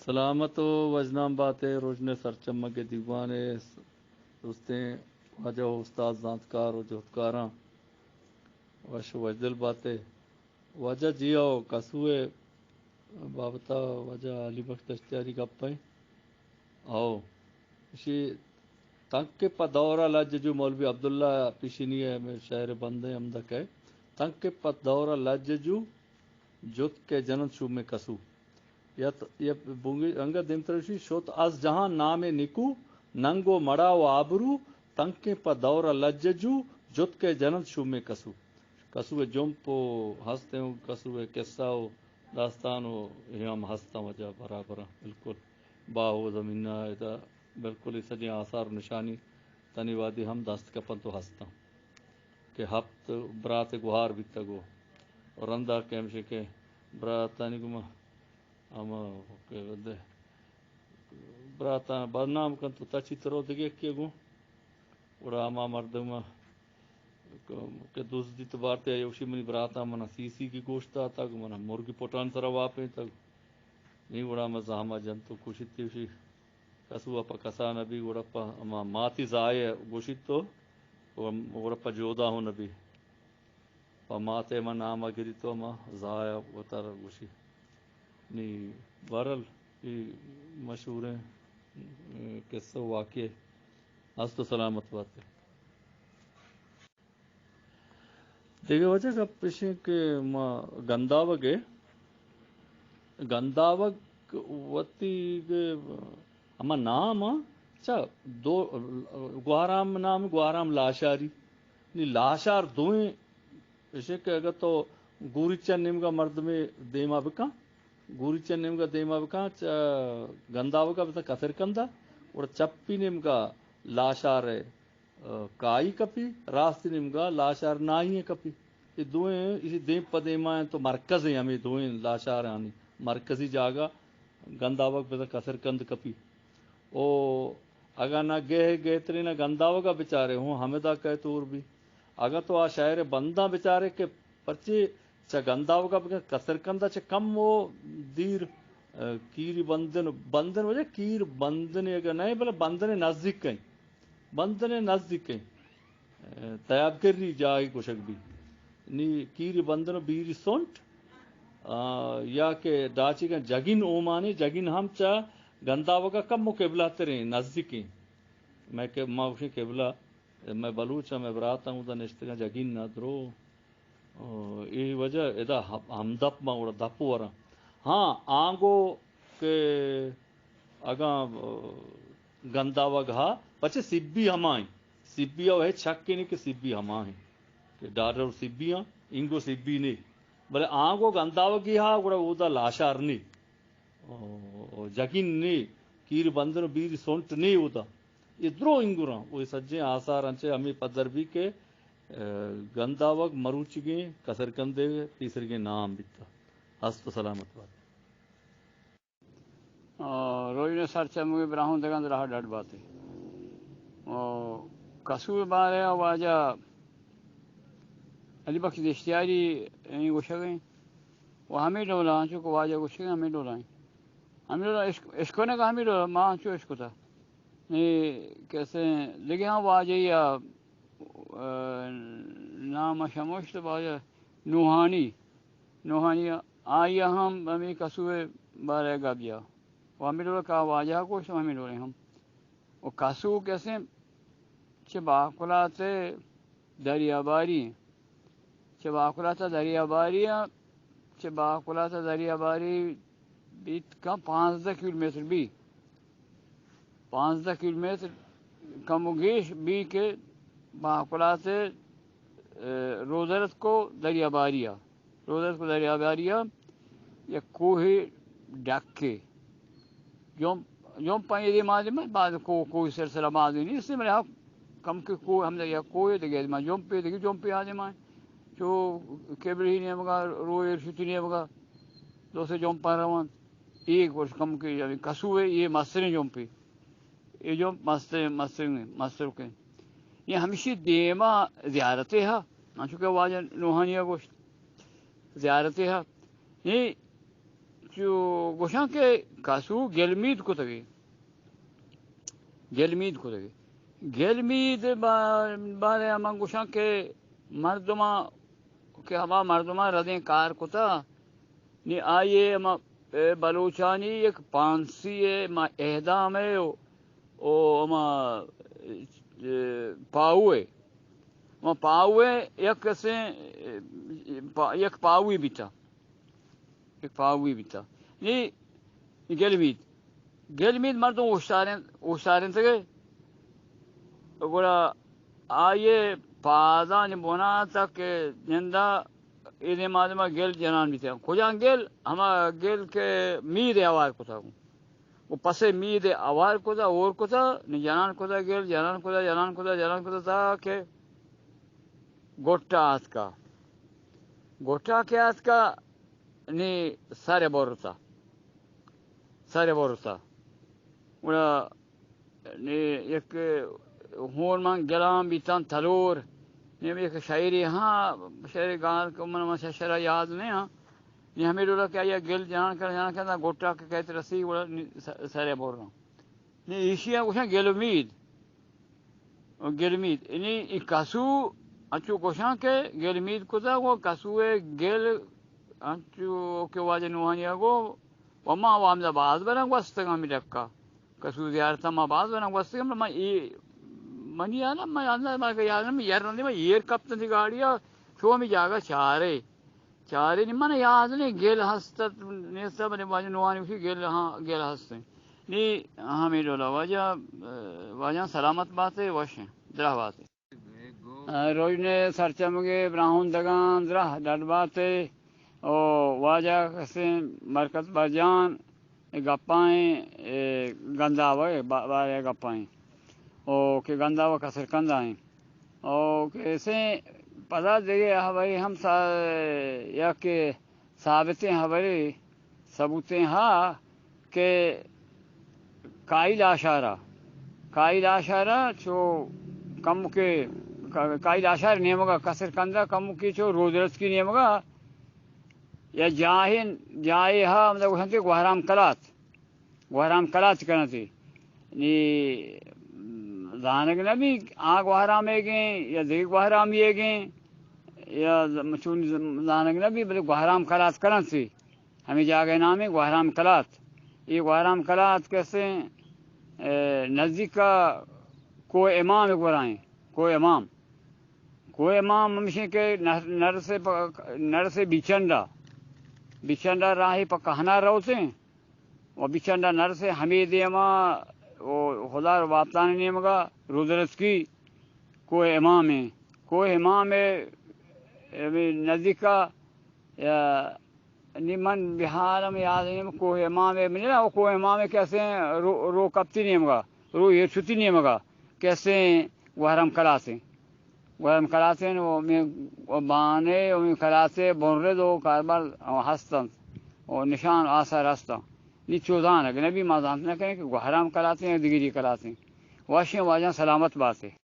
سلامت و وژنام باتے، روژن سرچمگ دیوان ء دوستیں واجہ و استاد زانتکار و جہدکاراں وش و وژدل باتے۔ واجہ جی او کسو ء بابت ء واجہ علی بخش دشتیاری گپ ء او اشی تنکہ پہ دور ء لج جو مولوی عبداللہ پیشینی ء ہمے شعر بندیں ہمدا کئے، تنکہ پہ دور ء لج جو جت کہ جنت شومیں کسو۔ یا ت-، یا بونگی انگت دیمتر شی شت از جہان نام نکو، ننگ و مڑا و آبرو، تنکیں پہ دور ء لج جو جت کہ جنت شومیں کسو۔ کسو ء جمپ و ہستیں و کسو ء قصہ و داستان و اے ہم ہستاں واجہ برابراں بالکل۔ باہ و زمین ء ادا بالکل اے سجیں آثار و نشانی تنی وہدی ہم دست کپنت و ہستاں کہ ہپت برات گوہار بیتگ و رندا کہ ہمشی کہ براتانی گوما ہما کہ دے براتاں بدنام کنت و تچیت رو دگہ یکے گوں۔ گڑا ہما مردم کہ دزدیت بارت یا یوشی منی براتاں منا سی سی کی گوشت داتگ، منا مرگی پٹان سرا واپینتگ۔ نی گڑا ہما زہما جنت و کشتی وشی کسو ء پہ کسا نہ بی، گڑا پہ ہما ماتی زاہ ء گوشیت تو گڑا پہ جودا ہوں نہ بی۔ پہ مات ء ما نام ء گری تو ہما زاہ ء وتر گوشی۔ نی بہرحال اے مشہوریں، م، قصہ و واقعے۔ ہست و سلامت بات۔ دگہ واجہ گپ اش انت کہ ما گنداوگ ء، گنداوگ وتی گ-، ہما نام ء چا دو، گوہرام نام گوہرام لاشاری، نی لاشار دوئیں اش انت کہ اگر تو گوریچ ء نیمگا مردمے دیما بکن، گوریچ ء نیمگا دیما بکن، چا گنداوگ ء بزاں کسر کندا، گڑا چپی نیمگا لاشار ء کائی کپی، راستی نیمگا لاشار نائی ء کپی۔ اے دوئیں ایشی دیم پہ دیما انت و مرکز ہیں ہمیں دوئیں لاشارانی مرکزی جاگہ گنداوگ بزاں کسر کند کپی۔ او اگاں نہ گہ گہترین گنداوگا بچارے ہوں ہمدا کئے تور بی۔ اگاں تو آ شاعر بنداں بچارے کہ پرچے چہ گنداوگا بکن کسر کندا چہ کم و دیر، ء، کیری بندن، بندن وجہ کیر بندن اگاں نئے بلے بندن نزدیک کئیں۔ بندن ء نزیکیں، ء، تیابگری جاہے گوشگ بی۔ نی کیری بندن و بیری سنٹ، آ، یا کہ ڈاچیگاں جگین اومانے، جگین ہم چہ گنداوگا کم و قبلہ تریں، نزیکیں۔ مئے کہ-، ما گوشیں قبلہ، مئے بلوچ ء مئے براتاں اودا نشتگاں جگین نا درو۔ او، اے وجہ ادا ہم-، ہمدپ ما گڑا دپ وراں۔ ہاں، آنگو کہ اگاں، او، گنداوگ ہا، پچے سبی ہما ہیں۔ سبی او ہے چک نہیں کہ سبی ہما ہیں۔ کہ ڈاڈر سبی ہاں، انگو سبی نہیں۔ بلے آنگو گنداوگی ہا، گڑا اودا لاشار نہیں۔ او، جگین نے، کیر بندن و بیری سنٹ نے اودا۔ اے درو انگراں، او اے سجیں آثار انچے ہمیں پدر بی کہ، ء، گنداوگ مروچیگیں کسرکندے پیسرگیں نام بیتا۔ ہست و سلامت بات۔ آ، روژن سرچمگی براہوں دگان راہ ڈڈ باتے۔ او، کسو بارے واجہ علی بخش دشتیاری ایں گوشگ ایں۔ و ہمے ڈولا انچو کہ واجہ گوشگ ایں ہمے ڈولا ایں۔ ہمے ڈولا اشک-، اشکنگ ہمے ڈولا ما انچو اشکتا۔ نی کسے دگہ ہم واجہ یا، ء، نام شموشت واجہ نوحانی، نوحانی آئی ہم ہمے کسو بارے گپ جا۔ و ہمے ڈولا کہ واجہ گوشت ہمے ڈولا ہم۔ و کسو کسے چہ باکلات دریاباری، چہ باکلات دریاباری، چہ باکلات دریاباری بیت کم پانزدہ کیلومتر بی، پانزدہ کیلومتر کم و گیش بی کہ باکلات، ء، روزرت کو دریاباری۔ روزرت کو دریاباری یک کوہ ڈکے۔ جم-، جمپ آئی دیما دیما، بعد کو-، کوئی سلسلہ ما دی نیست، بلے ہاں، کم کہ کوہ ہم یک کوہ دگہ دیما جمپے، دگہ جمپے آ دیما۔ چو قبلہ نیمگا، روئے شتی نیمگا، دو سے جمپ روان۔ اے گوش کم کہ یعنی کسو ہے، اے مستریں جمپے۔ اے جمپ مستریں، مستریں، مستر کے۔ یہ ہمشی دیما زیارتے ہا، انچو کہ واجہ نوحانی گوشت۔ زیارتے ہا۔ یہ چو گوشاں کہ کسو گلمید کتگی، گلمید کتگی۔ گلمید با-، بارے من گوشاں کہ مردماں کہ ہما مردماں ردیں کار کتا، نی آئی ء ہما، اے، بلوچانی یک پانسی ء ما اعدام ء و، و ہما، اے، پاؤ ء، ہما پاؤ ء یک کسیں، اے، پا-، یک پاؤی بیتا، یک پاؤی بیتا۔ نی گلمید، گلمید مردم اوشتارین-، اوشتارینتگے۔ گڑا آئی ء پادانی بنا تک جندا اے دیم آدما گل جنان بیتگ۔ کجام گل؟ ہما گل کہ مید ء ہوار کتگ۔ و پس ء مید ء ہوار کتگ، ہور کتگ، نی جنان کتگ گل، جنان کتگ، جنان کتگ، جنان کتگ، تا کہ گٹا آتکا۔ گٹا کہ آتکا، نی سر برتا۔ سر برتا۔ گڑا نی یک ہون من گلان بیتان تلور، نی یک شاعری ہاں، شاعری گان کہ من، من شرا یاد نہیں ہاں۔ نی ہمیں ڈولا کہ آیا گل جنان کر، جنان کر، گٹا کہ کہت رسی، گڑا نی س-، سر برنا۔ نی ایشی ء گوشاں گلمید۔ گلمید۔ نی ای کسو انچو گوشاں کہ گلمید کتگ و کسو ء گل انچو کہ واجہ نوحانی ء گو و ما و ہمدا باز براں گوستگاں ہمے ڈکا۔ کسو زیارت ء ما باز براں گوستگاں، بلے من ای-، منی یاد ء، من انداز ما کہ یاد نہ، من یر رندی، من ایر کپتنتی گاڑی ء، چو ہمے جاگہ چارے۔ چارے نی من یاد نہیں، گل ہست ات، نیست ات، بلے واجہ نوحانی گوشی گل، ہاں، گل ہست انت۔ نی ہمے ڈولا واجہ، واجہ سلامت باتے، وش ہیں، دراہ باتے۔ روژنے سرچمگے براہون دگان دراہ ڈڈ باتے۔ او واجہ کسیں برکت برجان، اے گپائیں، اے گنداوہ با-، بارے گپائیں۔ او کہ گنداوہ کسر کندائیں۔ او کہ اسیں پدا دگہ ہبرے ہم سا-، یا کہ ثابتیں ہبرے، ثبوتیں ہا کہ کائی لاشارا، کائی لاشارا چو کمکے، کا-، کائی لاشار نیمگا کسر کندا کمکے چو رودرتکی نیمگا یا جاہے، جاہے ہا ہمدا گوشنتے گوہرام کلات۔ گوہرام کلات کننت۔ نی زانگ نہ بی آ گوہرام ایگیں یا دگہ گوہرام ایگیں یا ز-، چون ز-، زانگ نہ بی، بلے گوہرام کلات کننت۔ ہمے جاگہ نامیں گوہرام کلات۔ اے گوہرام کلات کسیں، اے، نزدیک کوہ امام گورائیں۔ کوہ امام۔ کوہ امام ہمشیں کہ نہ-، نرسے پ-، نرسے بیچنڈا۔ بیچنڈا راہی پہ کہنا روتیں۔ و بچنڈا نرسے ہمے دیما و خدا رو باپتانی نیمگا رودرتکی کوہ امامیں۔ کوہ امامے ہمے نزدیکا، یا، نی من بہارم یاد نیم کوہ امامے، من نہ، کوہ امامے کہ اسیں رو، رو کپتی نیمگا، رو ایر شتی نیمگا کہ اسیں گوہرام کلاسیں۔ گوہرام کلاسیں و می بانے و می کلاسے بنرد و کاربار ہستنت و نشان آثار ہستن۔ نی چو زانگ نبی، ما زانت نہ کنیں کہ گوہرام کلاسیں یا دگری کلاسیں۔ واشیں واجہ سلامت باتے۔